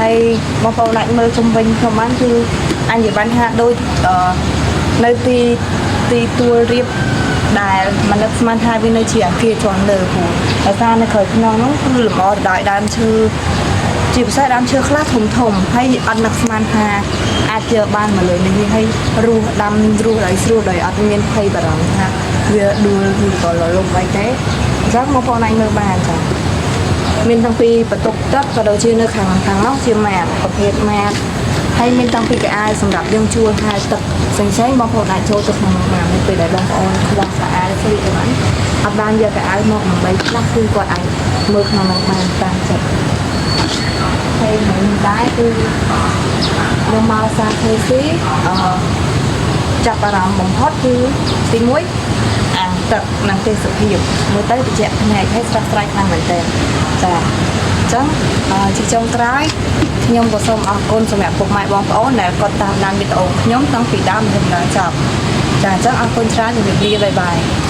ហើយបងប្អូនអាចមើលជុំវិញខ្ញុំបានគឺអញនិយាយបានថាដូចអឺនៅទីទីទួលរៀបដែលមនឹកស្មានថាវានៅជាអគារជាន់លើព្រោះដោយសារនៅក្រោយខ្នងនោះគឺលម្អទៅដោយដើមឈើជាពិសេសដើមឈើខ្លះធំធំហើយអត់នឹកស្មានថាអាចយកបានមកលើនេះហើយរស់ដាំរស់ដោយស្រួលដោយអត់មានភ័យបារម្ភថាវាដួលឬក៏លលំអីទេអញ្ចឹងបងប្អូនអាចមើលបានចា៎ មានតាំងពីបន្ទប់ទឹកក៏ដូចជានៅខាងខាងនោះជាម៉ាតប្រភេទម៉ាតហើយមានតាំងពីកៅអៅសម្រាប់យើងជួលហែលទឹកផ្សេងៗបងប្អូនអាចចូលទៅក្នុងនោះបាននៅពេលដែលបងប្អូនខ្វះខោអាវស្លៀកអីបានអត់បានយកកៅអៅមកដើម្បីផ្លាស់គឺគាត់អាចមើលក្នុងនោះបានតាមចិត្តហើយមិនដែរគឺខ្ញុំមកសាខេស៊ីអឺចាប់អារម្មណ៍បំផុតគឺទី1អាងទឹកនិងទេសភាពមើលទៅត្រជាក់ភ្នែកហើយស្រស់ស្រាយខ្លាំងមែនទែនចាអញ្ចឹងអឺជាចុងក្រោយខ្ញុំក៏សូមអរគុណសម្រាប់ពុកម៉ែបងប្អូនដែលគាត់តាមដានវីដេអូខ្ញុំតាំងពីដើមរហូតដល់ចប់ចាអញ្ចឹងអរគុណច្រើនជម្រាបលា bye bye.